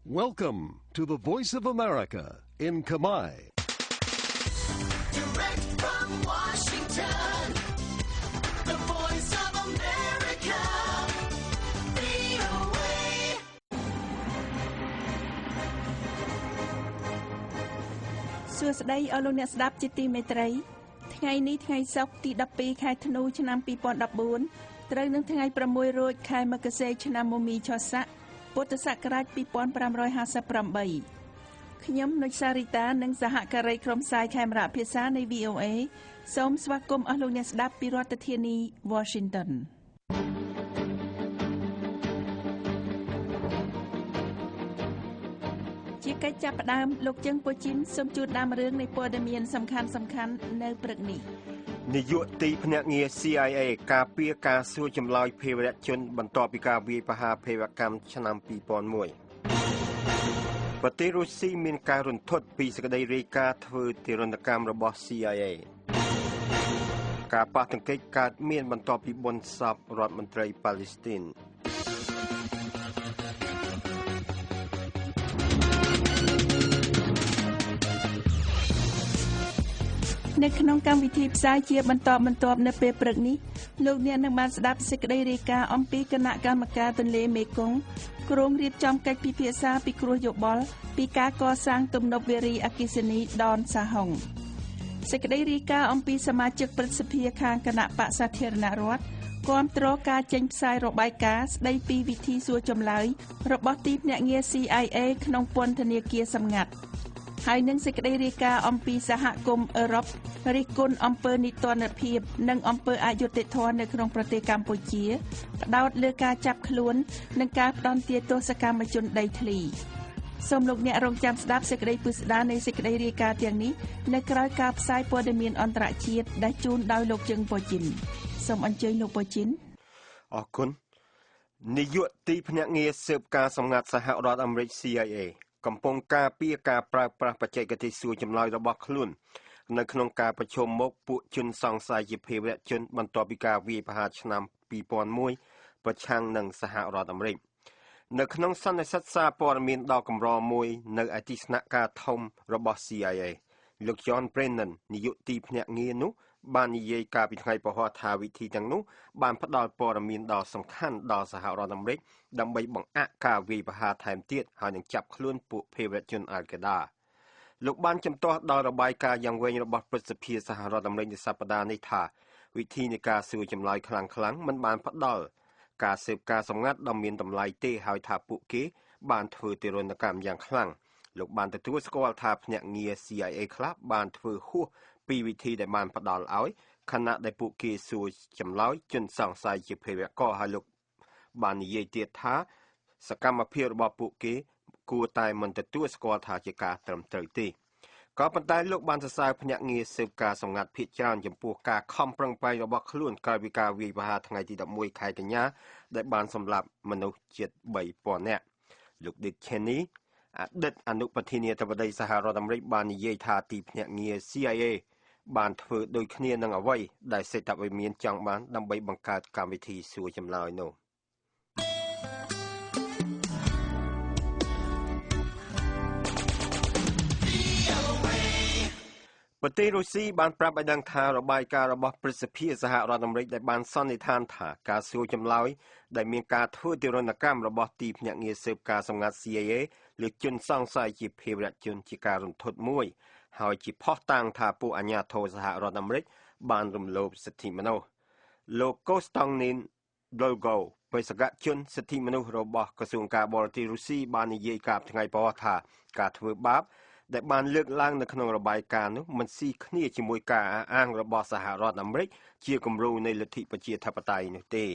Welcome to the Voice of America in Khmer. Direct from Washington, the Voice of America, VOA. សួស្តីអស់លោកអ្នកស្ដាប់ជាទីមេត្រី ថ្ងៃនេះថ្ងៃសុក្រទី12ខែធ្នូឆ្នាំ2014ត្រូវនឹងថ្ងៃ6រោចខែមករាឆ្នាំមមីឆស័កពុទ្ធសករាជ2558ខ្ញុំនុចសារីតានិងសហការីក្រុមផ្សាយខេមរៈភាសានៃ VOA សូមស្វាគមន៍អស់លោកអ្នកស្ដាប់ពីរដ្ឋធានី Washington ជាកិច្ចចាប់ផ្ដើមលោកជឹងពូជីនសូមជូនដើមរឿងនៃព័ត៌មានសំខាន់សំខាន់នៅព្រឹកនេះ នាយកទីភ្នាក់ងារ CIA ការពារការសួរចម្លើយភេរវជនបន្ទាប់ពីការវាយប្រហារភេរវកម្មឆ្នាំ2001ប្រទេសរុស្ស៊ីមានការរន្ធត់ពីសេចក្តីរាយការណ៍ធ្វើទារុណកម្មរបស់ CIA ការប៉ះទង្គិចកើតមានបន្ទាប់ពីបុណ្យសពរដ្ឋមន្ត្រីប៉ាឡេស្ទីន នៅក្នុងកម្មវិធីផ្សាយជាបន្តបន្ទាប់នៅពេលព្រឹកនេះលោកអ្នកនឹងបានស្ដាប់សេចក្តីរាយការណ៍អំពីគណៈកម្មការទន្លេមេគង្គគ្រោងរៀបចំកិច្ចពិភាក្សាពិគ្រោះយោបល់ពីការកសាងទំនប់វារីអគ្គិសនីដនសាហុងសេចក្តីរាយការណ៍អំពីសមាជិកព្រឹទ្ធសភាខាងគណៈបក្សសាធារណរដ្ឋគាំទ្រការចេញផ្សាយរបាយការណ៍ស្តីពីវិធីសួរចម្លើយរបស់ទីភ្នាក់ងារ CIA ក្នុងពន្ធនាគារសម្ងាត់ហើយនឹងសេចក្តីរាយការណ៍អំពីសហគមន៍អឺរ៉ុបរិះគន់អំពើនីតិរដ្ឋភាពនិងអំពើអយុត្តិធម៌នៅក្នុងប្រទេសកម្ពុជាផ្ដោតលើការចាប់ខ្លួននិងការផ្ដន្ទាទោសកម្មជនដីធ្លីសូមលោកអ្នករងចាំស្ដាប់សេចក្តីពិស្ដារនៃសេចក្តីរាយការណ៍ទាំងនេះនៅក្រោយការផ្សាយព័ត៌មានអន្តរជាតិដែលជូនដោយលោកជឹងពូជីនសូមអញ្ជើញលោកពូជីន អរគុណនាយកទីភ្នាក់ងារស៊ើបការសម្ងាត់សហរដ្ឋអាមេរិក CIA កំពុងការពារការប្រើប្រាស់បច្ចេកទេសសួរចម្លើយរបស់ខ្លួននៅក្នុងការប្រជុំមុខពួកជនសង្ស័យជាភេរវជនបន្ទាប់ពីការវាយប្រហារឆ្នាំ2001ប្រឆាំងនឹងសហរដ្ឋអាមេរិកនៅក្នុងសន្និសីទសារព័ត៌មានដ៏កម្រមួយនៅឯទីស្នាក់ការធំរបស់ CIA លោក John Brennan នាយកទីភ្នាក់ងារនោះបាននិយាយកាលពីថ្ងៃពហុថាវិធីទាំងនោះបានផ្ដល់ព័ត៌មានដ៏សំខាន់ដល់សហរដ្ឋអាមេរិកដើម្បីបង្អាក់ការវាយប្រហារថែមទៀតហើយនឹងចាប់ខ្លួនពួកភេរវជនអាល់កេដាលោកបានជំទាស់ដល់របាយការណ៍យ៉ាងវែងរបស់ព្រឹទ្ធសភាសហរដ្ឋអាមេរិកនៅសប្តាហ៍នេះថាវិធីនៃការសួរចម្លើយខ្លាំងៗមិនបានផ្ដល់ការស៊ើបការសម្ងាត់ដ៏មានតម្លៃទេហើយថាពួកគេបានធ្វើទារុណកម្មយ៉ាងខ្លាំងលោកបានទទួលស្គាល់ថាភ្នាក់ងារ CIA ខ្លះបានធ្វើហួសពីវិធីដែលបានផ្ដល់ឲ្យខណៈដែលពួកគេសួរចម្លើយជនសង្ស័យជាភេរវករហើយលោកបាននិយាយទៀតថាសកម្មភាពរបស់ពួកគេគួរតែមិនទទួលស្គាល់ថាជាការត្រឹមត្រូវទេក៏ប៉ុន្តែលោកបានសរសើរភ្នាក់ងារស៊ើបការសម្ងាត់ភាគច្រើនចំពោះការខំប្រឹងប្រែងរបស់ខ្លួនក្រោយពីការវាយប្រហារថ្ងៃទី11ខែកញ្ញាដែលបានសម្លាប់មនុស្សជិត3000នាក់លោក Dick Cheney អតីតអនុប្រធានាធិបតីសហរដ្ឋអាមេរិកបាននិយាយថាទីភ្នាក់ងារ CIA បានធ្វើដូចគ្នានឹងអ្វីដែលសេតវិមានចង់បានដើម្បីបង្កើតកម្មវិធីសួរចម្លើយនោះប្រទេសរុស្ស៊ីបានប្រាប់ឲ្យដឹងថារបាយការណ៍របស់ព្រឹទ្ធសភាសហរដ្ឋអាមេរិកដែលបានសន្និដ្ឋានថាការសួរចម្លើយដែលមានការធ្វើទារុណកម្មរបស់ទីភ្នាក់ងារស៊ើបការសម្ងាត់ CIA លើជនសង្ស័យជាភេរវជនជាការរន្ធត់មួយហើយជាភស្តុតាងថាពួកអាជ្ញាធរសហរដ្ឋអាមេរិកបានរំលោភសិទ្ធិមនុស្សលោកកូស្តង់នីនដុលហ្គោបេសកជនសិទ្ធិមនុស្សរបស់ក្រសួងការបរទេសរុស្ស៊ីបាននិយាយកាលថ្ងៃពហុថាការធ្វើបាបដែលបានលើកឡើងនៅក្នុងរបាយការណ៍នោះមិនស៊ីគ្នាជាមួយការអះអាងរបស់សហរដ្ឋអាមេរិកជាគំរូនៃលទ្ធិប្រជាធិបតេយ្យនោះទេ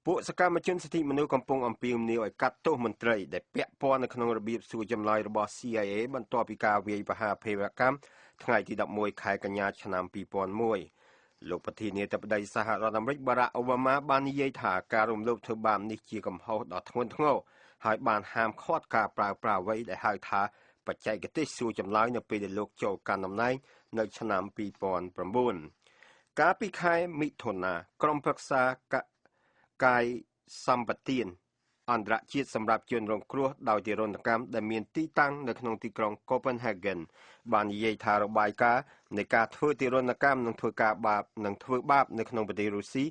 ពួកសកម្មជនសិទ្ធិមនុស្សកំពុងអំពាវនាវឲ្យកាត់ទោសមន្ត្រីដែលពាក់ព័ន្ធនៅក្នុងរបៀបសួរចម្លើយរបស់ CIA បន្ទាប់ពីការវាយប្រហារភេរវកម្មថ្ងៃទី11ខែកញ្ញាឆ្នាំ2001លោកប្រធានាធិបតីសហរដ្ឋអាមេរិកបារ៉ាក់អូបាម៉ាបាននិយាយថាការរំលោភធ្វើបាបនេះជាកំហុសដ៏ធ្ងន់ធ្ងរហើយបានហាមឃាត់ការប្រើប្រាស់អ្វីដែលហៅថាបច្ចេកទេសសួរចម្លើយនៅពេលដែលលោកចូលកាន់តំណែងនៅឆ្នាំ2009កាលពីខែមិថុនាក្រុមប្រឹក្សាកាយសម្បទាន អន្តរជាតិសម្រាប់ជនរងគ្រោះដោយទារុណកម្មដែលមានទីតាំងនៅក្នុងទីក្រុង Copenhagen បាននិយាយថារបាយការណ៍នៃការធ្វើទារុណកម្មនិងធ្វើការបាបនិងធ្វើបាបនៅក្នុងប្រទេសរុស្ស៊ី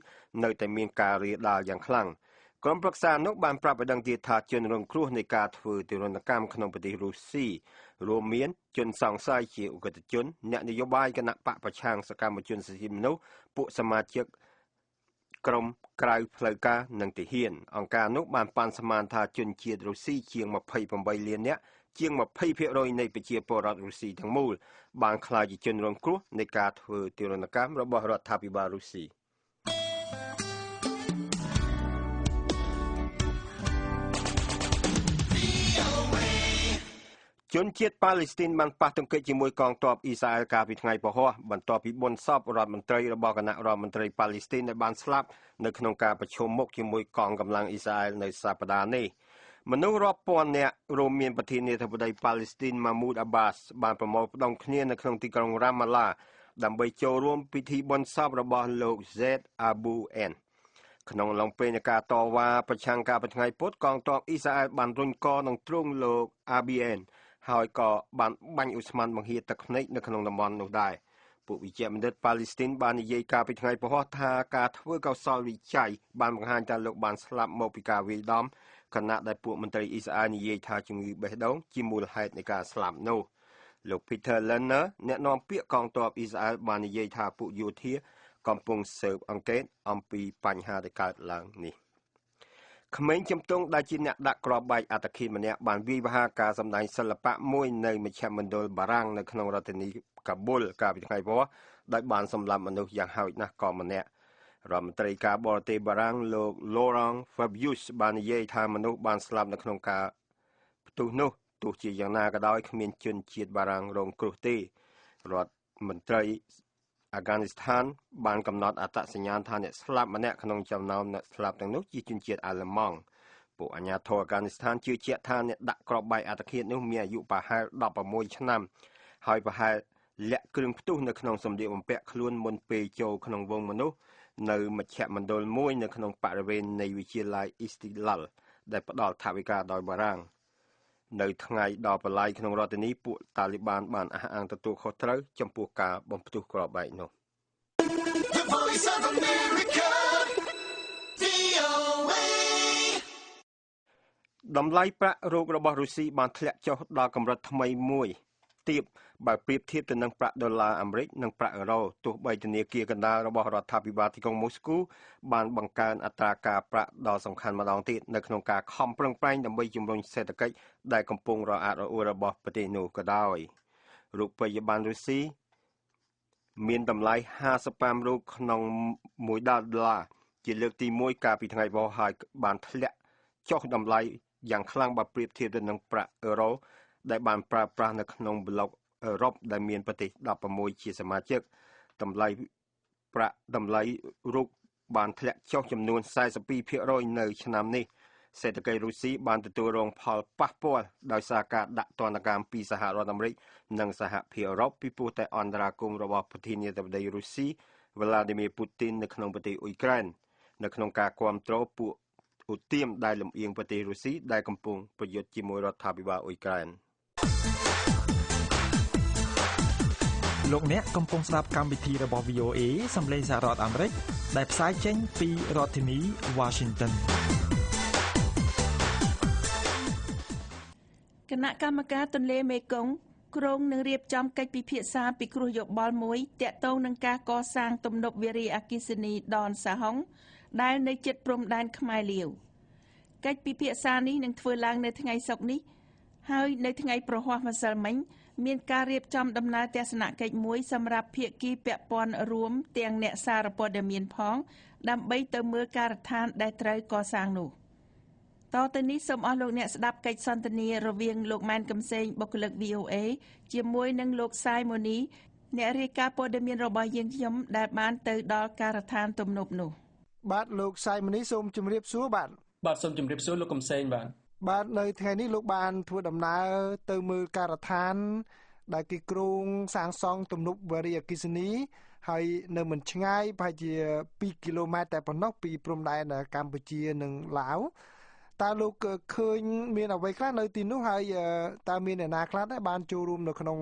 នៅតែមានការរាលដាលយ៉ាងខ្លាំងក្រុមប្រឹក្សានោះបានប្រាប់ឲ្យដឹងទៀតថាជនរងគ្រោះនៃការធ្វើទារុណកម្មក្នុងប្រទេសរុស្ស៊ីរួមមានជនសង្ស័យជាឧក្រិដ្ឋជនអ្នកនយោបាយគណបក្សប្រឆាំងសកម្មជនសិទ្ធិមនុស្សពួកសមាជិកក្រុមក្រៅផ្លូវការនិងទាហានអង្គការនោះបានប៉ាន់ស្មានថាជនជាតិរុស្ស៊ីជាង28លាននាក់ជាង20%នៃប្រជាពលរដ្ឋរុស្ស៊ីទាំងមូលបានក្លាយជាជនរងគ្រោះនៃការធ្វើទារុណកម្មរបស់រដ្ឋាភិបាលរុស្ស៊ីជនជាតិប៉ាឡេស្ទីនបានប៉ះទង្គិចជាមួយកងទ័ពអ៊ីស្រាអែលកាលពីថ្ងៃពហុបន្ទាប់ពីបុណ្យសពរដ្ឋមន្ត្រីរបស់គណៈរដ្ឋមន្ត្រីប៉ាឡេស្ទីនដែលបានស្លាប់នៅក្នុងការប្រឈមមុខជាមួយកងកម្លាំងអ៊ីស្រាអែលនៅសប្តាហ៍នេះមនុស្សរាប់ពាន់នាក់រួមមានប្រធានាធិបតីប៉ាឡេស្ទីនម៉ាមូដអាបាសបានប្រមូលផ្ដុំគ្នានៅក្នុងទីក្រុងរ៉ាម៉ាឡាដើម្បីចូលរួមពិធីបុណ្យសពរបស់លោកហ្សេតអាប៊ូអែនក្នុងឡុងពេលនៃការតវ៉ាប្រឆាំងការប្រថ្ងៃពុតកងទ័ពអ៊ីស្រាអែលបានរុញកនឹងទ្រូងលោកអាប៊ីអែនហើយក៏បានបាញ់ឧស្ម័នបង្ហៀរទឹកភ្នែកនៅក្នុងតំបន់នោះដែរពួកវិជ្ជបណ្ឌិតប៉ាឡេស្ទីនបាននិយាយកាលពីថ្ងៃពហុថាការធ្វើកោសលវិច័យបានបង្ហាញថាលោកបានស្លាប់មកពីការវាយដំខណៈដែលពួកមន្ត្រីអ៊ីស្រាអែលនិយាយថាជំងឺបេះដូងជាមូលហេតុនៃការស្លាប់នោះលោក Peter Lerner អ្នកនាំពាក្យកងទ័ពអ៊ីស្រាអែលបាននិយាយថាពួកយោធាកំពុងស៊ើបអង្កេតអំពីបញ្ហាដែលកើតឡើងនេះក្មេងជំទង់ដែលជាអ្នកដាក់គ្រាប់បែកអត្តឃាតម្នាក់បានវាយប្រហារការសម្ដែងសិល្បៈមួយនៅមជ្ឈមណ្ឌលបារាំងនៅក្នុងរដ្ឋធានីកាប៊ុលកាលពីថ្ងៃពហុដោយបានសម្លាប់មនុស្សយ៉ាងហោចណាស់ក៏ម្នាក់រដ្ឋមន្ត្រីការបរទេសបារាំងលោក Laurent Fabius បាននិយាយថាមនុស្សបានស្លាប់នៅក្នុងការផ្ទុះនោះទោះជាយ៉ាងណាក៏ដោយគ្មានជនជាតិបារាំងរងគ្រោះទេរដ្ឋមន្ត្រីអាហ្គានីស្ថានបានកំណត់អត្តសញ្ញាណថាអ្នកស្លាប់ម្នាក់ក្នុងចំណោមអ្នកស្លាប់ទាំងនោះជាជនជាតិអាល្លឺម៉ង់ពួកអាជ្ញាធរអាហ្គានីស្ថានជឿជាក់ថាអ្នកដាក់គ្រាប់បែកអត្តឃាតនោះមានអាយុប្រហែល16ឆ្នាំហើយប្រហែលលាក់គ្រឿងផ្ទុះនៅក្នុងសម្លៀកបំពាក់ខ្លួនមុនពេលចូលក្នុងវងមនុស្សនៅមជ្ឈមណ្ឌលមួយនៅក្នុងបរិវេណនៃវិទ្យាល័យអ៊ីស្ទីឡាល់ដែលផ្ដល់ថវិកាដោយបារាំងនៅថ្ងៃដល់ប្រឡាយក្នុងរដ្ឋធានីពួកតាលីបានបានអះអាងទទួលខុសត្រូវចំពោះការបំផ្ទុះគ្រាប់បែកនោះ The Voice of America, VOA តម្លៃប្រាក់រូបរបស់រុស្ស៊ីបានធ្លាក់ចុះដល់កម្រិតថ្មីមួយទាបបើប្រៀបធៀបទៅនឹងប្រាក់ដុល្លារអាមេរិកនិងប្រាក់អឺរ៉ូទោះបីធនាគារកណ្ដាលរបស់រដ្ឋាភិបាលទីក្រុងមូស្គូបានបង្កើនអត្រាការប្រាក់ដ៏សំខាន់ម្ដងទៀតនៅក្នុងការខំប្រឹងប្រែងដើម្បីជំរុញសេដ្ឋកិច្ចដែលកំពុងរអាក់រអួលរបស់ប្រទេសនោះក៏ដោយរូបិយប័ណ្ណរុស្ស៊ីមានតម្លៃ55រូបក្នុង1ដុល្លារជាលើកទី1កាលពីថ្ងៃពហុហើយបានធ្លាក់ចុះតម្លៃយ៉ាងខ្លាំងបើប្រៀបធៀបទៅនឹងប្រាក់អឺរ៉ូដែលបានប្រើប្រាស់នៅក្នុងប្លុកអឺរ៉ុបដែលមានប្រទេស16ជាសមាជិកតម្លៃប្រាក់តម្លៃរូបបានធ្លាក់ចុះចំនួន 42% នៅឆ្នាំនេះសេដ្ឋកិច្ចរុស្ស៊ីបានទទួលរងផលប៉ះពាល់ដោយសារការដាក់ទណ្ឌកម្មពីសហរដ្ឋអាមេរិកនិងសហភាពអឺរ៉ុបពីព្រោះតែអន្តរាគមន៍របស់ប្រធានាធិបតីរុស្ស៊ីវ្លាឌីមៀពូទីននៅក្នុងប្រទេសអ៊ុយក្រែននៅក្នុងការគាំទ្រពួកឧទាមដែលលំអៀងប្រទេសរុស្ស៊ីដែលកំពុងប្រយុទ្ធជាមួយរដ្ឋាភិបាលអ៊ុយក្រែនលោកអ្នកកំពុងស្ដាប់កម្មវិធីរបស់ VOA សំឡេងសហរដ្ឋអាមេរិកដែលផ្សាយចេញពីរដ្ឋធានី Washington គណៈកម្មការទន្លេមេគង្គគ្រោងនឹងរៀបចំកិច្ចពិភាក្សាពិគ្រោះយោបល់មួយទាក់ទងនឹងការកសាងទំនប់វារីអគ្គិសនីដនសាហុងដែលនៅជិតព្រំដែនខ្មែរលាវកិច្ចពិភាក្សានេះនឹងធ្វើឡើងនៅថ្ងៃសុក្រនេះហើយនៅថ្ងៃព្រហស្បតិ៍ម្សិលមិញមានការរៀបចំដំណើរទស្សនកិច្ចមួយសម្រាប់ភាគីពាក់ព័ន្ធរួមទាំងអ្នកសារព័ត៌មានផងដើម្បីទៅមើលការដ្ឋានដែលត្រូវកសាងនោះតទៅនេះសូមអស់លោកអ្នកស្ដាប់កិច្ចសន្ទនារវាងលោកម៉ែនកំសែងបុគ្គលិក VOA ជាមួយនឹងលោកសាយម៉ូនីអ្នករាយការណ៍ព័ត៌មានរបស់យើងខ្ញុំដែលបានទៅដល់ការដ្ឋានទំនប់នោះបាទលោកសាយម៉ូនីសូមជម្រាបសួរបាទបាទសូមជម្រាបសួរលោកកំសែងបាទបាទនៅថ្ងៃនេះលោកបានធ្វើដំណើរទៅមើលការដ្ឋានដែលគេគ្រោងសាងសង់ទំនប់វារីអគ្គិសនីហើយនៅមិនឆ្ងាយប្រហែលជា2គីឡូម៉ែត្រតែប៉ុណ្ណោះពីព្រំដែនកម្ពុជានិងឡាវ តើលោកឃើញមានអ្វីខ្លះនៅទីនោះហើយតើមានអ្នកណាខ្លះដែរបានចូលរួមនៅក្នុង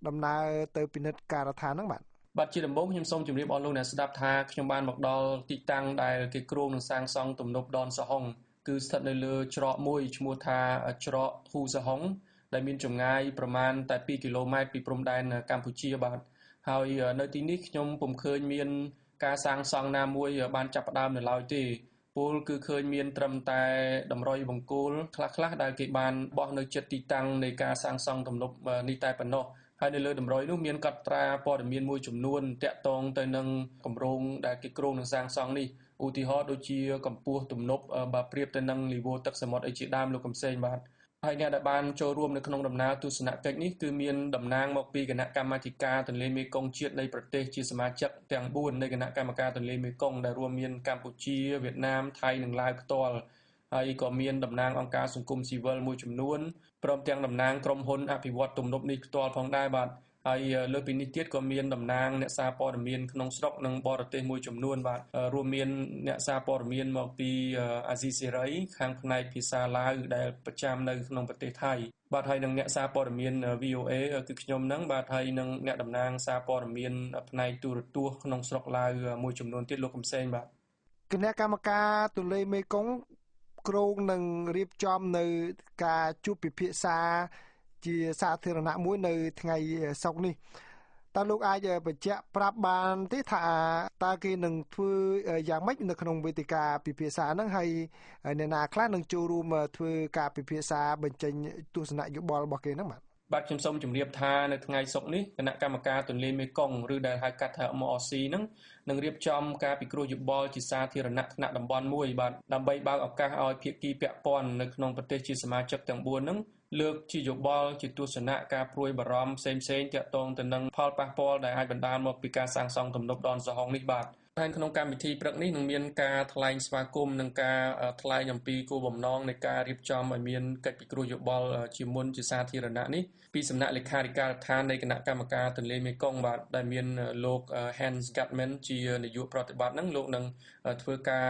ដំណើរទៅពិនិត្យការដ្ឋានហ្នឹងបាទ បាទជាដំបូងខ្ញុំសូមជម្រាបអស់លោកអ្នកស្ដាប់ថាខ្ញុំបានមកដល់ទីតាំងដែលគេគ្រោងនឹងសាងសង់ទំនប់ដនសាហុងគឺស្ថិតនៅលើច្រកមួយឈ្មោះថាច្រកហ៊ូសាហុងដែលមានចម្ងាយប្រមាណតែ2គីឡូម៉ែត្រពីព្រំដែនកម្ពុជាបាទហើយនៅទីនេះខ្ញុំពុំឃើញមានការសាងសង់ណាមួយបានចាប់ផ្ដើមនៅឡើយទេពលគឺឃើញមានត្រឹមតែតម្រុយបង្គោលខ្លះៗដែលគេបានបោះនៅជិតទីតាំងនៃការសាងសង់ទំនប់នេះតែប៉ុណ្ណោះហើយនៅលើតម្រុយនោះមានកត់ត្រាព័ត៌មានមួយចំនួនតាក់ទងទៅនឹងគម្រោងដែលគេគ្រោងនឹងសាងសង់នេះឧទាហរណ៍ដូចជាកម្ពស់ទំនប់បើប្រៀបទៅនឹងនីវ៉ូទឹកសមុទ្រអីជាដើមលោកកំសែងបាទហើយអ្នកដែលបានចូលរួមនៅក្នុងដំណើរទស្សនកិច្ចនេះគឺមានតំណាងមកពីគណៈកម្មាធិការទន្លេមេគង្គជាតិនៃប្រទេសជាសមាជិកទាំង4នៃគណៈកម្មការទន្លេមេគង្គដែលរួមមានកម្ពុជាវៀតណាមថៃនិងឡាវផ្ទាល់ហើយក៏មានតំណាងអង្គការសង្គមស៊ីវិលមួយចំនួនព្រមទាំងតំណាងក្រុមហ៊ុនអភិវឌ្ឍទំនប់នេះផ្ទាល់ផងដែរបាទហើយលើពីនេះទៀតក៏មានតំណាងអ្នកសារព័ត៌មានក្នុងស្រុកនិងបរទេសមួយចំនួនបាទរួមមានអ្នកសារព័ត៌មានមកពីអាស៊ីសេរីខាងផ្នែកភាសាឡាវដែលប្រចាំនៅក្នុងប្រទេសថៃបាទហើយនឹងអ្នកសារព័ត៌មាន VOA គឺខ្ញុំនឹងបាទហើយនឹងអ្នកតំណាងសារព័ត៌មានផ្នែកទូរទស្សន៍ក្នុងស្រុកឡាវមួយចំនួនទៀតលោកកំសែងបាទគណៈកម្មការទន្លេមេគង្គគ្រោងនឹងរៀបចំនៅការជួបពិភាក្សាជាសាធារណៈមួយនៅថ្ងៃសុក្រនេះតើលោកអាចបញ្ជាក់ប្រាប់បានទេថាតើគេនឹងធ្វើយ៉ាងម៉េចនៅក្នុងវេទិកាពិភាក្សាហ្នឹងហើយអ្នកណាខ្លះនឹងចូលរួមធ្វើការពិភាក្សាបញ្ចេញទស្សនៈយោបល់របស់គេហ្នឹងបាទបាទខ្ញុំសូមជម្រាបថានៅថ្ងៃសុក្រនេះគណៈកម្មការទន្លេមេគង្គឬដែលហៅកាត់ថា MRC ហ្នឹងនឹងរៀបចំការពិគ្រោះយោបល់ជាសាធារណៈថ្នាក់តំបន់មួយបាទដើម្បីបើកឱកាសឲ្យភាគីពាក់ព័ន្ធនៅក្នុងប្រទេសជាសមាជិកទាំង4ហ្នឹងលើកជាយោបល់ជាទស្សនៈការព្រួយបារម្ភផ្សេងៗទាក់ទងទៅនឹងផលប៉ះពាល់ដែលអាចបណ្ដាលមកពីការសាងសង់ទំនប់ដនសាហុងនេះបាទហើយក្នុងកម្មវិធីព្រឹកនេះនឹងមានការថ្លែងស្វាគមន៍និងការថ្លែងអំពីគោលបំណងនៃការរៀបចំឲ្យមានកិច្ចពិគ្រោះយោបល់ជាមុនជាសាធារណៈនេះពីសំណាក់លេខាធិការដ្ឋាននៃគណៈកម្មការទន្លេមេគង្គបាទដែលមានលោក Hans Guttman ជានាយកប្រតិបត្តិហ្នឹងលោកនឹងធ្វើការ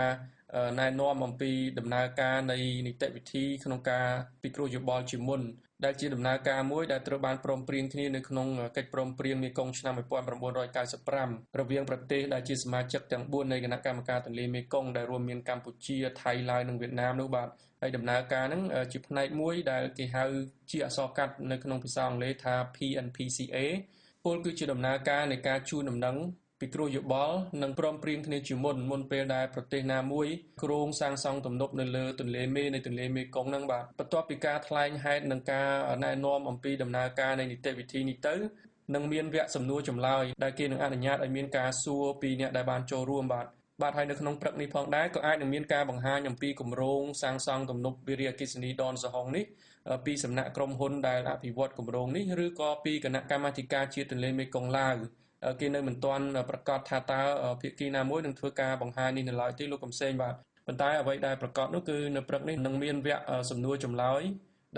ណែនាំអំពីដំណើរការនៃនីតិវិធីក្នុងការពិគ្រោះយោបល់ជាមុនដែលជាដំណើរការមួយដែលត្រូវបានព្រមព្រៀងគ្នានៅក្នុងកិច្ចព្រមព្រៀងមេគង្គឆ្នាំ1995រវាងប្រទេសដែលជាសមាជិកទាំង4នៃគណៈកម្មការទន្លេមេគង្គដែលរួមមានកម្ពុជាថៃឡាវនិងវៀតណាមនោះបាទហើយដំណើរការហ្នឹងជាផ្នែកមួយដែលគេហៅជាអក្សរកាត់នៅក្នុងភាសាអង់គ្លេសថា PNPCA ពលគឺជាដំណើរការនៃការជូនដំណឹងពិគ្រោះយោបល់និងព្រមព្រៀងគ្នាជាមុនមុនពេលដែលប្រទេសណាមួយគ្រោងសាងសង់ទំនប់នៅលើទន្លេមេនៃទន្លេមេគង្គហ្នឹងបាទបន្ទាប់ពីការថ្លែងហេតុនិងការណែនាំអំពីដំណើរការនៃនីតិវិធីនេះទៅនឹងមានវគ្គសំណួរចម្លើយដែលគេនឹងអនុញ្ញាតឲ្យមានការសួរពីអ្នកដែលបានចូលរួមបាទបាទហើយនៅក្នុងព្រឹកនេះផងដែរក៏អាចនឹងមានការបង្ហាញអំពីគម្រោងសាងសង់ទំនប់វារីអគ្គិសនីដនសាហុងនេះពីសំណាក់ក្រុមហ៊ុនដែលអភិវឌ្ឍគម្រោងនេះឬក៏ពីគណៈកម្មាធិការជាតិទន្លេមេគង្គឡាវគេនៅមិនទាន់ប្រកាសថាតើភាគីណាមួយនឹងធ្វើការបង្ហាញនេះនៅឡើយទេលោកកំសែងបាទប៉ុន្តែអ្វីដែលប្រកាសនោះគឺនៅព្រឹកនេះនឹងមានវគ្គសំណួរចម្លើយ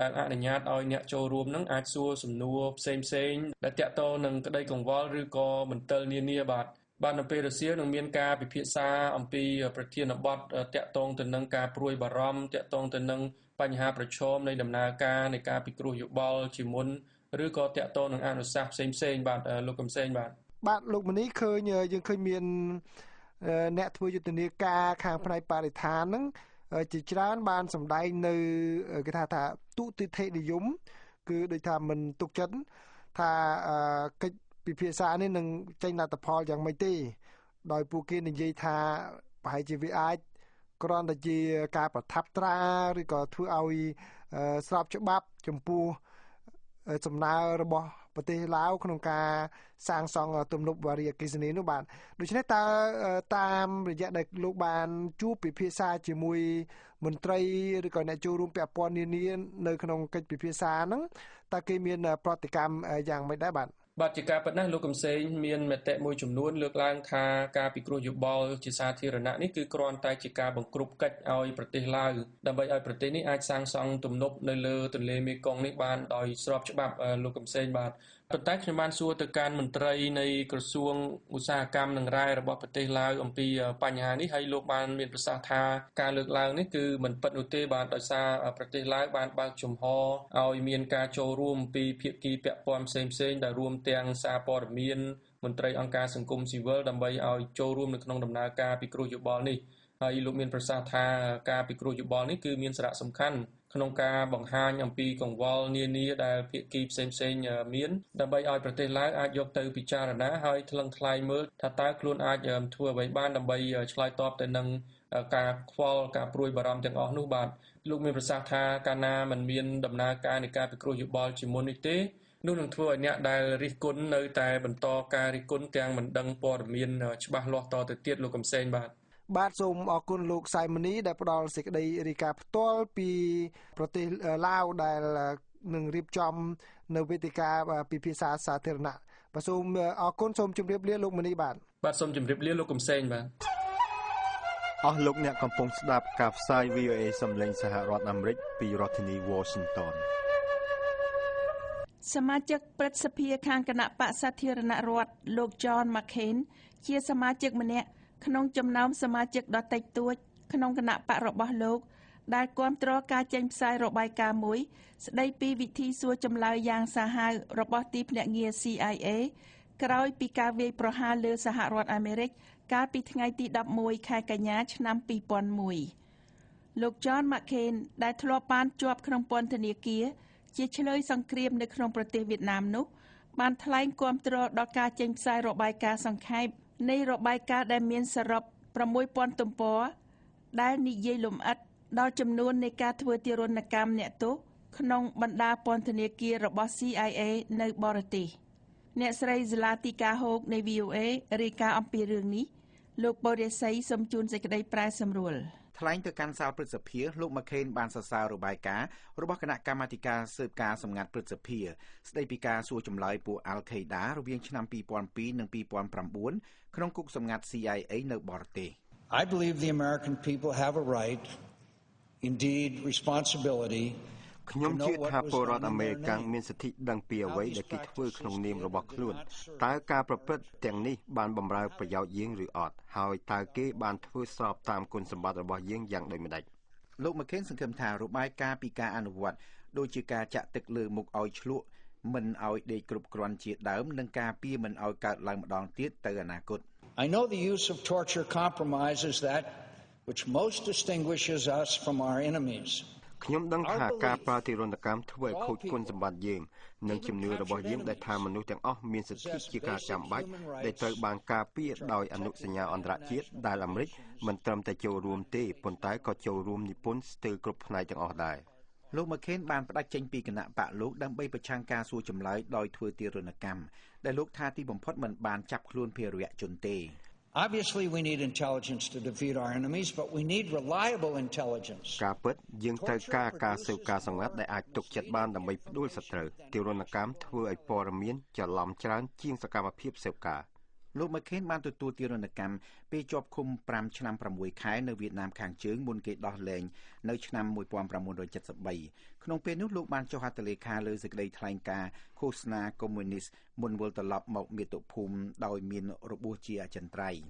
ដែលអនុញ្ញាតឲ្យអ្នកចូលរួមនឹងអាចសួរសំណួរផ្សេងៗដែលទាក់ទងនឹងក្តីកង្វល់ឬក៏មន្ទិលនានាបាទបាទនៅពេលរសៀលនឹងមានការពិភាក្សាអំពីប្រធានបទទាក់ទងទៅនឹងការព្រួយបារម្ភទាក់ទងទៅនឹងបញ្ហាប្រឈមនៃដំណើរការនៃការពិគ្រោះយោបល់ជាមុនឬក៏ទាក់ទងនឹងអនុសាសន៍ផ្សេងៗបាទលោកកំសែងបាទបាទលោកមនីឃើញយើងឃើញមានអ្នកធ្វើយុទ្ធនាការខាងផ្នែកបរិស្ថានហ្នឹងជាច្រើនបានសម្ដែងនៅគេថាថាទុតិធិនិយមគឺដូចថាមិនទុកចិត្តថាកិច្ចពិភាក្សានេះនឹងចេញលទ្ធផលយ៉ាងម៉េចទេដោយពួកគេនិយាយថាប្រហែលជាវាអាចគ្រាន់តែជាការប្រថាប់ត្រាឬក៏ធ្វើឲ្យស្របច្បាប់ចំពោះសំណើរបស់ប្រទេសឡាវក្នុងការសាងសង់ទំនប់វារីអគ្គិសនីនោះបាទដូច្នេះតើតាមរយៈដែលលោកបានជួបពិភាក្សាជាមួយមន្ត្រីឬក៏អ្នកចូលរួមពាក់ព័ន្ធនានានៅក្នុងកិច្ចពិភាក្សាហ្នឹងតើគេមានប្រតិកម្មយ៉ាងម៉េចដែរបាទ បាទជាការពិតណាស់លោកកំសែងមានមតិមួយចំនួនលើកឡើងថាការពិគ្រោះយោបល់ជាសាធារណៈនេះគឺគ្រាន់តែជាការបង្ក្រប់កិច្ចឲ្យប្រទេសឡាវដើម្បីឲ្យប្រទេសនេះអាចសាងសង់ទំនប់នៅលើទន្លេមេគង្គនេះបានដោយស្របច្បាប់លោកកំសែងបាទ ប៉ុន្តែខ្ញុំបានសួរទៅកាន់មន្ត្រីនៃក្រសួងឧស្សាហកម្មនិងរ៉ែរបស់ប្រទេសឡាវអំពីបញ្ហានេះហើយលោកបានមានប្រសាសន៍ថាការលើកឡើងនេះគឺមិនពិតនោះទេបាទដោយសារប្រទេសឡាវបានបើកចំហឲ្យមានការចូលរួមពីភាគីពាក់ព័ន្ធផ្សេងៗដែលរួមទាំងសារព័ត៌មានមន្ត្រីអង្គការសង្គមស៊ីវិលដើម្បីឲ្យចូលរួមនៅក្នុងដំណើរការពិគ្រោះយោបល់នេះហើយលោកមានប្រសាសន៍ថាការពិគ្រោះយោបល់នេះគឺមានសារៈសំខាន់ក្នុងការបង្ហាញអំពីកង្វល់នានាដែលភាគីផ្សេងៗមានដើម្បីឲ្យប្រទេសឡាវអាចយកទៅពិចារណាហើយថ្លឹងថ្លែងមើលថាតើខ្លួនអាចធ្វើអ្វីបានដើម្បីឆ្លើយតបទៅនឹងការខ្វល់ការព្រួយបារម្ភទាំងអស់នោះបាទលោកមានប្រសាសន៍ថាកាលណាមិនមានដំណើរការនៃការពិគ្រោះយោបល់ជាមុននេះទេនោះនឹងធ្វើឲ្យអ្នកដែលរិះគន់នៅតែបន្តការរិះគន់ទាំងមិនដឹងព័ត៌មានច្បាស់លាស់តទៅទៀតលោកកំសែងបាទបាទសូមអរគុណលោកសៃមនីដែលផ្ដល់សេចក្តីរាយការណ៍ផ្ទាល់ពីប្រទេសឡាវដែលនឹងរៀបចំនៅវេទិកាពិភាក្សាសាធារណៈបាទសូមអរគុណសូមជម្រាបលាលោកមនីបាទបាទសូមជម្រាបលាលោកកំសែងបាទអស់លោកអ្នកកំពុងស្ដាប់ការផ្សាយ VOA សំឡេងសហរដ្ឋអាមេរិកពីរដ្ឋធានី Washington សមាជិកព្រឹទ្ធសភាខាងគណបក្សសាធារណរដ្ឋលោក John McCain ជាសមាជិកម្នាក់ក្នុងចំណោមសមាជិកដ៏តិចតួចក្នុងគណបក្សរបស់លោកដែលគាំទ្រការចេញផ្សាយរបាយការណ៍មួយស្ដីពីវិធីសួរចម្លើយយ៉ាងសាហាវរបស់ទីភ្នាក់ងារ CIA ក្រោយពីការវាយប្រហារលើសហរដ្ឋអាមេរិកកាលពីថ្ងៃទី11ខែកញ្ញាឆ្នាំ2001លោក John McCain ដែលធ្លាប់បានជាប់ក្នុងពន្ធនាគារជាឆ្លើយសង្គ្រាមនៅក្នុងប្រទេសវៀតណាមនោះបានថ្លែងគាំទ្រដល់ការចេញផ្សាយរបាយការណ៍សង្ខេបនៃរបាយការណ៍ដែលមានសរុប 6000 ទំព័រដែលនិយាយលម្អិតដល់ចំនួននៃការធ្វើទារុណកម្មអ្នកទោសក្នុងបណ្ដាពន្ធនាគាររបស់ CIA នៅបរទេសអ្នកស្រី Zlatica Hoke នៃ VOA រាយការណ៍អំពីរឿងនេះលោកបូរិស័យសូមជូនសេចក្តីប្រែសម្រួលថ្លែងទៅកាន់សាលព្រឹទ្ធសភាលោក McCain បានសរសើររបាយការណ៍របស់គណៈកម្មាធិការស៊ើបការសម្ងាត់ព្រឹទ្ធសភាស្ដីពីការសួរចម្លើយពួក Al-Qaeda រវាងឆ្នាំ2002និង2009ក្នុងគុកសម្ងាត់ CIA នៅបរទេស I believe the American people have a right, indeed responsibility ខ្ញុំជឿថាពលរដ្ឋអាមេរិកមានសិទ្ធិដឹងពីអ្វីដែលគេធ្វើក្នុងនាមរបស់ខ្លួនតើការប្រព្រឹត្តទាំងនេះបានបម្រើប្រយោជន៍យើងឬអត់ហើយតើគេបានធ្វើស្របតាមគុណសម្បត្តិរបស់យើងយ៉ាងដូចម្តេចលោក McCain សង្ឃឹមថារបាយការណ៍ពីការអនុវត្តដូចជាការចាក់ទឹកលើមុខឲ្យឆ្លក់មិនឲ្យដេកគ្រប់គ្រាន់ជាដើមនិងការពារមិនឲ្យកើតឡើងម្ដងទៀតទៅអនាគត I know the use of torture compromises that which most distinguishes us from our enemies ខ្ញុំដឹងថាការប្រើទារុណកម្មធ្វើឲ្យខូចគុណសម្បត្តិយើងនិងជំនឿរបស់យើងដែលថាមនុស្សទាំងអស់មានសិទ្ធិជាការចាំបាច់ដែលត្រូវបានការពារដោយអនុសញ្ញាអន្តរជាតិដែលអាមេរិកមិនត្រឹមតែចូលរួមទេប៉ុន្តែក៏ចូលរួមនិពន្ធស្ទើរគ្រប់ផ្នែកទាំងអស់ដែរលោក McCain បានផ្ដាច់ចេញពីគណបក្សលោកដើម្បីប្រឆាំងការសួរចម្លើយដោយធ្វើទារុណកម្មដែលលោកថាទីបំផុតមិនបានចាប់ខ្លួនភេរវជនទេ Obviously we need intelligence to defeat our enemies, but we need reliable intelligence. ការពិតយើងត្រូវការការស៊ើបការសម្ងាត់ដែលអាចទុកចិត្តបានដើម្បីផ្ដួលសត្រូវទារុណកម្មធ្វើឲ្យព័ត៌មានច្រឡំច្រើនជាងសកម្មភាពស៊ើបការលោក McCain បានទទួលទារុណកម្មពេលជាប់ឃុំ5ឆ្នាំ6ខែនៅវៀតណាមខាងជើងមុនគេដោះលែងនៅឆ្នាំ1973ក្នុងពេលនោះលោកបានចុះហត្ថលេខាលើសេចក្តីថ្លែងការណ៍ឃោសនាកុម្មុយនីសមុនវិលត្រឡប់មកមាតុភូមិដោយមានរបួសជាអចិន្ត្រៃយ៍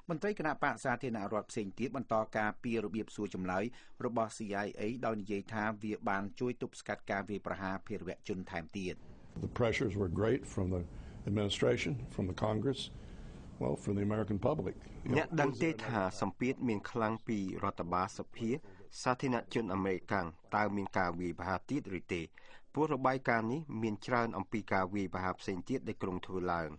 មន្ត្រីគណបក្សសាធារណរដ្ឋផ្សេងទៀតបន្តការពីរបៀបសួរចម្លើយរបស់ CIA ដោយនិយាយថាវាបានជួយទប់ស្កាត់ការវាយប្រហារភេរវជនថែមទៀត The pressures were great from the administration, from the Congress, well, from the American public. អ្នកដឹងទេថាសម្ពាធមានខ្លាំងពីរដ្ឋបាលសភាសាធារណជនអាមេរិកតើមានការវាយប្រហារទៀតឬទេព្រោះរបាយការណ៍នេះមានច្រើនអំពីការវាយប្រហារផ្សេងទៀតដែលក្រុងធ្វើឡើង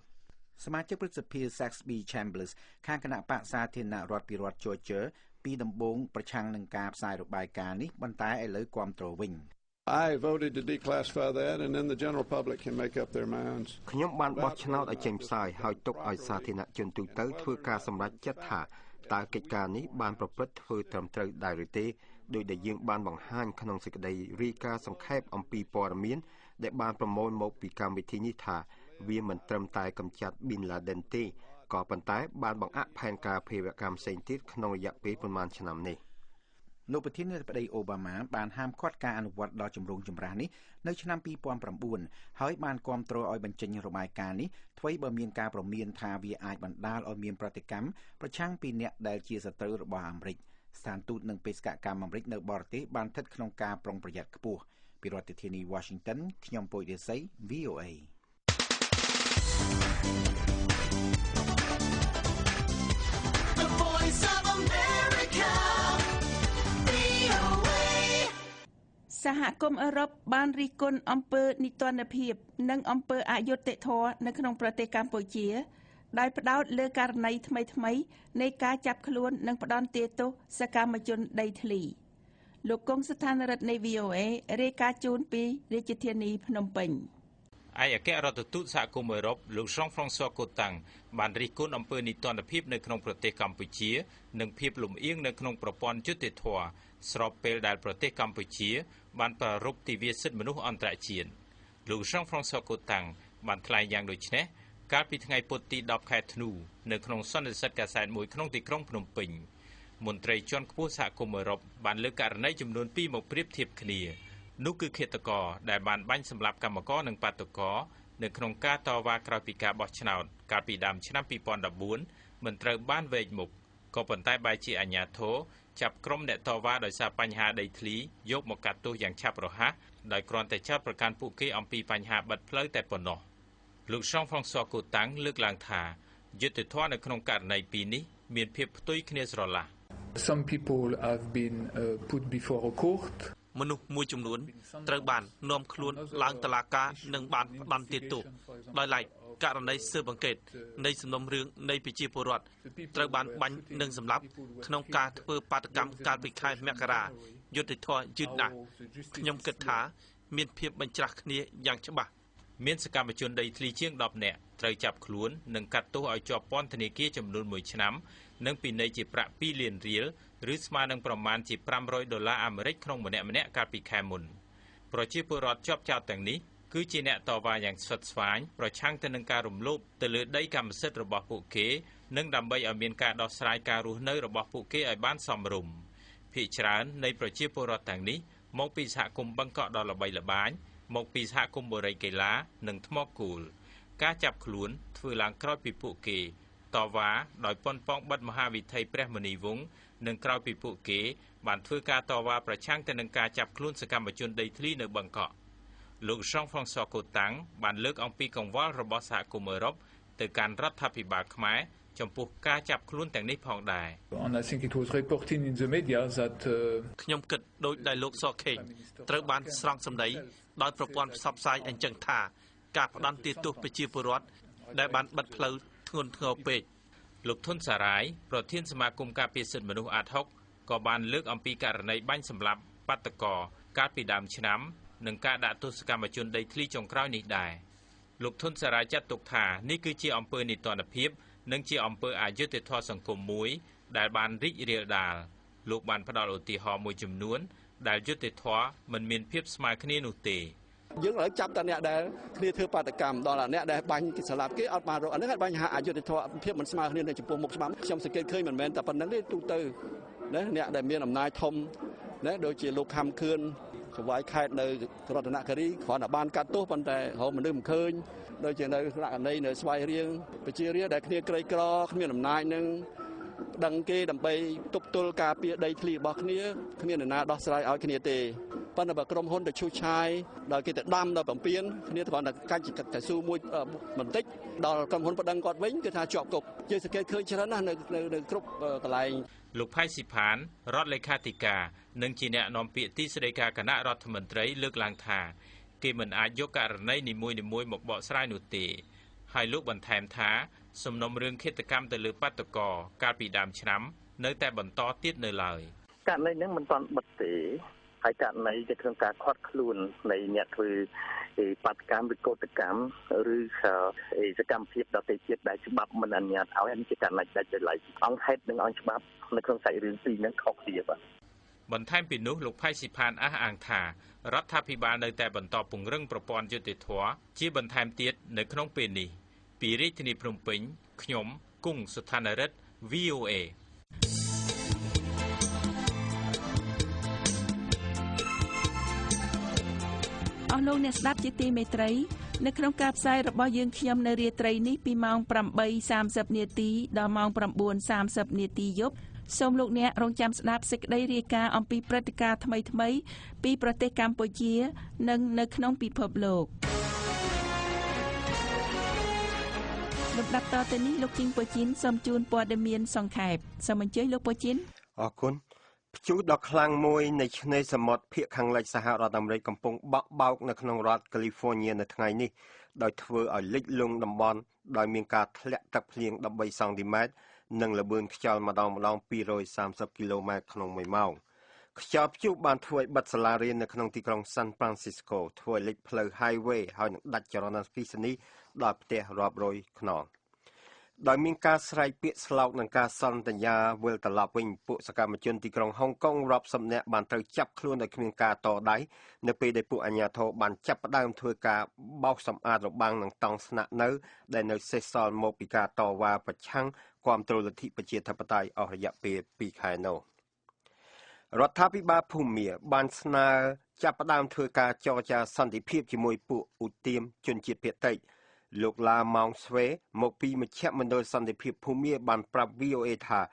សមាជិកព្រឹទ្ធសភា Saxby Chambliss ខាងគណបក្សសាធារណរដ្ឋពីរដ្ឋ Georgia ពីដំបូងប្រឆាំងនឹងការផ្សាយរបាយការណ៍នេះប៉ុន្តែឥឡូវគាំទ្រវិញ I voted to declassify that and then the general public can make up their minds. ខ្ញុំបានបោះឆ្នោតឲ្យចេញផ្សាយហើយទុកឲ្យសាធារណជនទូទៅធ្វើការសម្រេចចិត្តថាតើកិច្ចការនេះបានប្រព្រឹត្តធ្វើត្រឹមត្រូវដែរឬទេដោយដែលយើងបានបង្ហាញក្នុងសេចក្តីរាយការណ៍សង្ខេបអំពីព័ត៌មានដែលបានប្រមូលមកពីកម្មវិធីនេះថាវាមិនត្រឹមតែកម្ចាត់ប៊ីនឡាដិនទេក៏ប៉ុន្តែបានបង្អាក់ផែនការភេរវកម្មផ្សេងទៀតក្នុងរយៈពេលប៉ុន្មានឆ្នាំនេះ លោកប្រធានាធិបតីអូបាម៉ាបានហាមឃាត់ការអនុវត្តដ៏ចម្រូងចម្រាសនេះនៅឆ្នាំ2009ហើយបានគាំទ្រឲ្យបញ្ចេញរបាយការណ៍នេះថ្វីបើមានការព្រមានថាវាអាចបណ្ដាលឲ្យមានប្រតិកម្មប្រឆាំងពីអ្នកដែលជាសត្រូវរបស់អាមេរិកស្ថានទូតនិងបេសកកម្មអាមេរិកនៅបរទេសបានស្ថិតក្នុងការប្រុងប្រយ័ត្នខ្ពស់ពីរដ្ឋធានី Washington ខ្ញុំពុយ រាសី VOA The Voice of America VOA សហគមន៍អឺរ៉ុបបានរិះគន់អំពើនិទ្ទណ្ឌភាពនិងអំពើអយុត្តិធម៌នៅក្នុងប្រទេសកម្ពុជាដោយផ្ដោតលើករណីថ្មីៗនៃការចាប់ខ្លួននិងផ្ដន្ទាទោសសកម្មជនដីធ្លីលោកគង់ស្ថានរិទ្ធនៃ VOA រាយការណ៍ជូនពីរាជធានីភ្នំពេញឯកអគ្គរដ្ឋទូតសហគមន៍អឺរ៉ុបលោក Jean-François Cottin បានរិះគន់អំពើនិទ្ទណ្ឌភាពនៅក្នុងប្រទេសកម្ពុជានិងភាពលំអៀងនៅក្នុងប្រព័ន្ធយុត្តិធម៌ស្របពេលដែលប្រទេសកម្ពុជាបានប្រារព្ធទិវាសិទ្ធិមនុស្សអន្តរជាតិលោក Jean-François Cottin បានថ្លែងយ៉ាងដូចនេះកាលពីថ្ងៃពុធទី10ខែធ្នូនៅក្នុងសន្និសីទកាសែតមួយក្នុងទីក្រុងភ្នំពេញមន្ត្រីជាន់ខ្ពស់សហគមន៍អឺរ៉ុបបានលើកករណីចំនួន2មកប្រៀបធៀបគ្នានោះគឺឃាតករដែលបានបាញ់សម្លាប់កម្មករនិងបាតុករនៅក្នុងការតវ៉ាក្រោយពីការបោះឆ្នោតកាលពីដើមឆ្នាំ2014មិនត្រូវបានវែកមុខក៏ប៉ុន្តែបែរជាអាជ្ញាធរចាប់ក្រុមអ្នកតវ៉ាដោយសារបញ្ហាដីធ្លីយកមកកាត់ទោសយ៉ាងឆាប់រហ័សដោយគ្រាន់តែចោទប្រកាន់ពួកគេអំពីបញ្ហាបិទផ្លូវតែប៉ុណ្ណោះលោក Jean-François Cottin លើកឡើងថាយុត្តិធម៌នៅក្នុងករណីពីរនេះមានភាពផ្ទុយគ្នាស្រឡះ Some people have been put before a court មនុស្សមួយចំនួនត្រូវបាននាំខ្លួនឡើងតុលាការនិងបានផ្ដន្ទាទោសដោយឡែកករណីស៊ើបអង្កេតនៃសំណុំរឿងនៃប្រជាពលរដ្ឋត្រូវបានបាញ់និងសម្លាប់ក្នុងការធ្វើបាតុកម្មកាលពីខែមករាយុត្តិធម៌យឺតណាស់ខ្ញុំគិតថាមានភាពបញ្ច្រាស់គ្នាយ៉ាងច្បាស់មានសកម្មជនដីធ្លីជាង10នាក់ត្រូវចាប់ខ្លួននិងកាត់ទោសឲ្យជាប់ពន្ធនាគារចំនួន1ឆ្នាំនិងពិន័យជាប្រាក់2លានរៀលឬស្មើនឹងប្រមាណជា500ដុល្លារអាមេរិកក្នុងម្នាក់ៗកាលពីខែមុនប្រជាពលរដ្ឋជាប់ចោទទាំងនេះគឺជាអ្នកតវ៉ាយ៉ាងស្វិតស្វាញប្រឆាំងទៅនឹងការរំលោភទៅលើដីកម្មសិទ្ធិរបស់ពួកគេនិងដើម្បីឲ្យមានការដោះស្រាយការរស់នៅរបស់ពួកគេឲ្យបានសមរម្យភាគច្រើននៃប្រជាពលរដ្ឋទាំងនេះមកពីសហគមន៍បឹងកក់ដ៏ល្បីល្បាញមកពីសហគមន៍បុរីកីឡានិងថ្មគោលការចាប់ខ្លួនធ្វើឡើងក្រោយពីពួកគេតវ៉ាដោយប៉ុនប៉ងបិទមហាវិថីព្រះមុនីវង្សនិងក្រោយពីពួកគេបានធ្វើការតវ៉ាប្រឆាំងទៅនឹងការចាប់ខ្លួនសកម្មជនដីធ្លីនៅបឹងកក់លោក Jean-François Cottin បានលើកអំពីកង្វល់របស់សហគមន៍អឺរ៉ុបទៅកាន់រដ្ឋាភិបាលខ្មែរចំពោះការចាប់ខ្លួនទាំងនេះផងដែរ And I think it was reported in the media that ខ្ញុំគិតដោយដែលលោកសខេងត្រូវបានស្រង់សម្ដីដោយប្រព័ន្ធផ្សព្វផ្សាយអញ្ចឹងថាការផ្ដន្ទាទោសប្រជាពលរដ្ឋដែលបានបិទផ្លូវធ្ងន់ធ្ងរពេកលោកធុនសារាយប្រធានសមាគមការពារសិទ្ធិមនុស្សអាដហុកក៏បានលើកអំពីករណីបាញ់សម្លាប់បាតុករកាលពីដើមឆ្នាំនិងការដាក់ទោសកម្មជនដីធ្លីចុងក្រោយនេះដែរលោកធុនសារាយចាត់ទុកថានេះគឺជាអំពើនិទ្ទណ្ឌភាពនិងជាអំពើអយុត្តិធម៌សង្គមមួយដែលបានរីករាលដាលលោកបានផ្ដល់ឧទាហរណ៍មួយចំនួនដែលយុត្តិធម៌មិនមានភាពស្មើគ្នានោះទេយើងឥឡូវចាប់តែអ្នកដែលគ្នាធ្វើបាតុកម្មដល់អ្នកដែលបាញ់សម្លាប់គេអត់បានរកអានេះបញ្ហាអយុត្តិធម៌ភាពមិនស្មើគ្នានៅចំពោះមុខច្បាប់ខ្ញុំសង្កេតឃើញមិនមែនតែប៉ុណ្្នឹងទេទូទៅណាអ្នកដែលមានអំណាចធំណាដូចជាលោកខំខឿនចវាយខេតនៅរតនគិរីគ្រាន់តែបានកាត់ទោសប៉ុន្តែរកមនុស្សមិនឃើញដូចជានៅករណីនៅស្វាយរៀងប្រជារាស្ត្រដែលគ្នាក្រីក្រគ្មានអំណាចនឹងប្តឹងគេដើម្បីទប់ទល់ការពារដីធ្លីរបស់គ្នាគ្មាននរណាដោះស្រាយឲ្យគ្នាទេប៉ុន្តែបើក្រុមហ៊ុនទៅឈូសឆាយដល់គេទៅដាំដល់បំពេញគ្នាគ្រាន់តែកាច់កៅស៊ូមួយបន្តិចដល់ក្រុមហ៊ុនប្តឹងគាត់វិញគឺថាជាប់គុកយើងសង្កេតឃើញច្រើនណាស់នៅគ្រប់កន្លែងលោកផៃស៊ីផានរដ្ឋលេខាធិការនិងជាអ្នកនាំពាក្យទីស្តីការគណៈរដ្ឋមន្ត្រីលើកឡើងថាគេមិនអាចយកករណីនីមួយៗមកបកស្រាយនោះទេហើយលោកបន្ថែមថាសំណុំរឿងឃាតកម្មទៅលើបាតុករកាលពីដើមឆ្នាំនៅតែបន្តទៀតនៅឡើយករណីនេះមិនទាន់បិទទេហើយករណីនៅក្នុងការខាត់ខ្លួននៃអ្នកធ្វើបាតុកម្មឬកោតកម្មឬសកម្មភាពដទៃទៀតដែលច្បាប់មិនអនុញ្ញាតឲ្យនេះជាករណីដាច់ដោយឡែកអង្គហេតុនិងអង្គច្បាប់នៅក្នុងសាច់រឿងពីរហ្នឹងខុសគ្នាបាទបន្ថែមពីនោះលោកផៃស៊ីផានអះអាងថារដ្ឋាភិបាលនៅតែបន្តពង្រឹងប្រព័ន្ធយុត្តិធម៌ជាបន្ថែមទៀតនៅក្នុងពេលនេះពីរាជធានីភ្នំពេញខ្ញុំគង់ស្ថានរិទ្ធ VOA អស់លោកអ្នកស្ដាប់ជាទីមេត្រីនៅក្នុងការផ្សាយរបស់យើងខ្ញុំនៅរាត្រីនេះពីម៉ោង 8:30 នាទីដល់ម៉ោង 9:30 នាទីយប់សូមលោកអ្នករងចាំស្ដាប់សេចក្តីរាយការណ៍អំពីព្រឹត្តិការណ៍ថ្មីៗពីប្រទេសកម្ពុជានិងនៅក្នុងពិភពលោកលំដាប់តទៅនេះលោកជីងពូជីនសូមជូនព័ត៌មានសង្ខេបសូមអញ្ជើញលោកពូជីនអរគុណព្យុះដ៏ខ្លាំងមួយនៃឆ្នេរសមុទ្រភាគខាងលិចសហរដ្ឋអាមេរិកកំពុងបក់បោកនៅក្នុងរដ្ឋកាលីហ្វ័រញ៉ានៅថ្ងៃនេះដោយធ្វើឲ្យលិចលង់តំបន់ដោយមានការធ្លាក់ទឹកភ្លៀង13សង់ទីម៉ែត្រនិងល្បឿនខ្យល់ម្ដង230គីឡូម៉ែត្រក្នុងមួយម៉ោងខ្យល់ព្យុះបានធ្វើឲ្យបិទសាលារៀននៅក្នុងទីក្រុងសាន់ហ្វ្រាន់ស៊ីស្កូធ្វើឲ្យលិចផ្លូវ Highway ហើយនឹងដាច់ចរន្តអគ្គិសនីដល់ផ្ទះរាប់រយខ្នងដោយមានការស្រែកពាក្យស្លោកនិងការសន្យាវិលត្រឡប់វិញពួកសកម្មជនទីក្រុងហុងកុងរាប់សិបនាក់បានត្រូវចាប់ខ្លួនដោយគ្មានការតដៃនៅពេលដែលពួកអាជ្ញាធរបានចាប់ផ្ដើមធ្វើការបោសសម្អាតរបាំងនិងតង់ស្នាក់នៅដែលនៅសេសសល់មកពីការតវ៉ាប្រឆាំងគាំទ្រលទ្ធិប្រជាធិបតេយ្យអស់រយៈពេល2ខែនោះរដ្ឋាភិបាលភូមាបានស្នើចាប់ផ្ដើមធ្វើការចរចាសន្តិភាពជាមួយពួកឧទាមជនជាតិភាគតិចលោកឡាម៉ោងស្វេមកពីមជ្ឈមណ្ឌលសន្តិភាពភូមាបានប្រាប់ VOA ថារ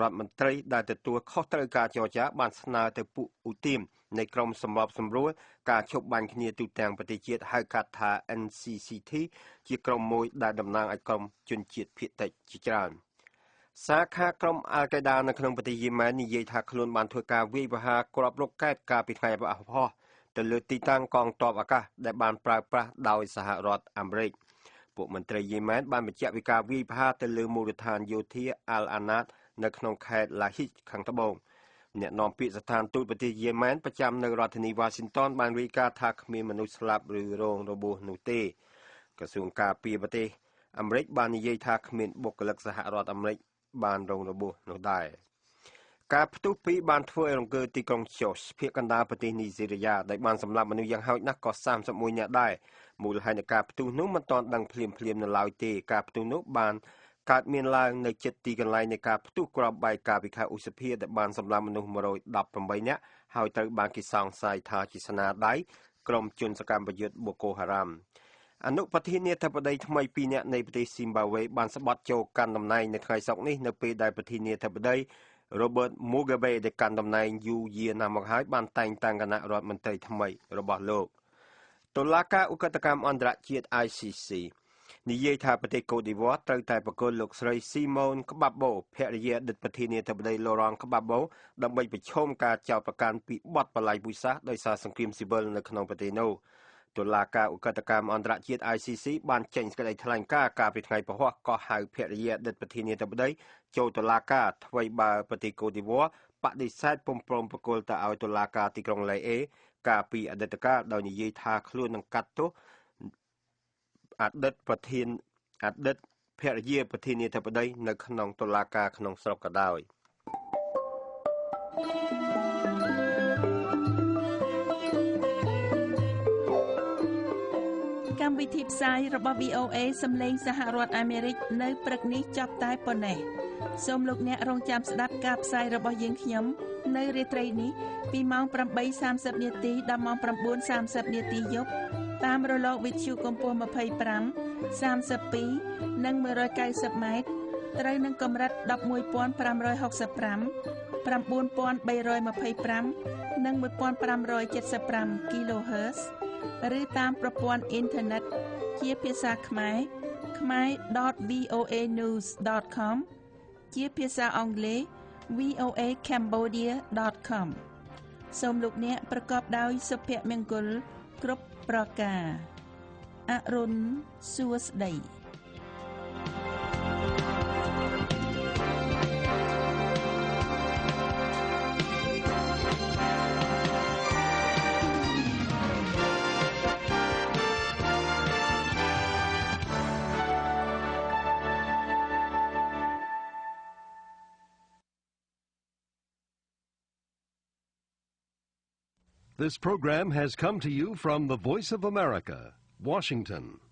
ដ្ឋមន្ត្រីដែលទទួលខុសត្រូវការចរចាបានស្នើទៅពួកឧទាមនៃក្រុមសម្របសម្រួលការឈប់បាញ់គ្នាទូទាំងប្រទេសជាតិហៅកាត់ថា NCCT ជាក្រុមមួយដែលតំណាងឲ្យក្រុមជនជាតិភាគតិចជាច្រើនសាខាក្រុមអាល់កៃដានៅក្នុងប្រទេសយេម៉ែននិយាយថាខ្លួនបានធ្វើការវាយប្រហារគ្រាប់រ៉ុកកែតកាលពីថ្ងៃអហោះទៅលើទីតាំងកងទ័ពអាកាសដែលបានប្រើប្រាស់ដោយសហរដ្ឋអាមេរិកពួកមន្ត្រីយេម៉ែនបានបញ្ជាក់ពីការវាយប្រហារទៅលើមូលដ្ឋានយោធាអាល់អាណាតនៅក្នុងខេត្តឡាហ៊ីចខាងត្បូងអ្នកនាំពាក្យស្ថានទូតប្រទេសយេម៉ែនប្រចាំនៅរដ្ឋធានីវ៉ាស៊ីនតោនបានរាយការណ៍ថាគ្មានមនុស្សស្លាប់ឬរងរបួសនោះទេក្រសួងការពារប្រទេសអាមេរិកបាននិយាយថាគ្មានបុគ្គលិកសហរដ្ឋអាមេរិកបានរងរបួសនោះដែរការផ្ទុះពីរបានធ្វើឲ្យរង្គើទីក្រុងជូសភាគកណ្ដាលប្រទេសនីហ្សេរីយ៉ាដែលបានសម្លាប់មនុស្សយ៉ាងហោចណាស់ក៏31នាក់ដែរមូលហេតុនៃការផ្ទុះនោះមិនទាន់ដឹងភ្លាមៗនៅឡើយទេការផ្ទុះនោះបានកើតមានឡើងនៅជិតទីកន្លែងនៃការផ្ទុះគ្រាប់បែកកាលពីខែឧសភាដែលបានសម្លាប់មនុស្ស118នាក់ហើយត្រូវបានគេសង្ស័យថាជាស្នាដៃក្រុមជនសកម្មប្រយុទ្ធបូកូហារ៉ាមអនុប្រធានាធិបតីថ្មី2នាក់នៃប្រទេសស៊ីមបាវេបានស្បត់ចូលកាន់តំណែងនៅថ្ងៃសុក្រនេះនៅពេលដែលប្រធានាធិបតី Robert Mugabe ដែលកាន់តំណែងយូរយារណាស់មកហើយបានតែងតាំងគណៈរដ្ឋមន្ត្រីថ្មីរបស់លោកតុលាការឧក្រិដ្ឋកម្មអន្តរជាតិ ICC និយាយថាប្រទេសកូដឌីវ៉ាត្រូវតែប្រគល់លោកស្រីស៊ីម៉ូនក្បាបបូភរិយាអតីតប្រធានាធិបតីឡូរ៉ង់ក្បាបូដើម្បីប្រឈមការចោទប្រកាន់ពីបទបល្ល័យពូជសាសន៍ដោយសារសង្គ្រាមស៊ីវិលនៅក្នុងប្រទេសនោះតុលាការឧក្រិដ្ឋកម្មអន្តរជាតិ ICC បានចេញសេចក្តីថ្លែងការណ៍កាលពីថ្ងៃពហុក៏ហៅភរិយាអតីតប្រធានាធិបតីចូលតុលាការថ្វីបើប្រទេសកូដឌីវ៉ាបដិសេធពុំព្រមប្រគល់ទៅឲ្យតុលាការទីក្រុងឡេអេកាលពីអតីតកាលដោយនិយាយថាខ្លួននឹងកាត់ទោសអតីតប្រធានអតីតភរិយាប្រធានាធិបតីនៅក្នុងតុលាការក្នុងស្រុកក៏ដោយកម្មវិធីផ្សាយរបស់ VOA សំឡេងសហរដ្ឋអាមេរិកនៅព្រឹកនេះចប់តែប៉ុណ្ណេះសូមលោកអ្នករងចាំស្ដាប់ការផ្សាយរបស់យើងខ្ញុំនៅរាត្រីនេះពីម៉ោង 8:30 នាទីដល់ម៉ោង 9:30 នាទីយប់តាមរលកវិទ្យុកម្ពស់25 32និង190ម៉ែត្រត្រូវនឹងកម្រិត11565 9325និង1575 kHz ឬតាមប្រព័ន្ធអ៊ីនធឺណិតជាភាសាខ្មែរ khmer.voanews.com ជាភាសាអង់គ្លេស voacambodia.com សូមលោកអ្នកប្រកបដោយសុភមង្គលគ្រប់ប្រការអរុណសួស្តី This program has come to you from the Voice of America, Washington.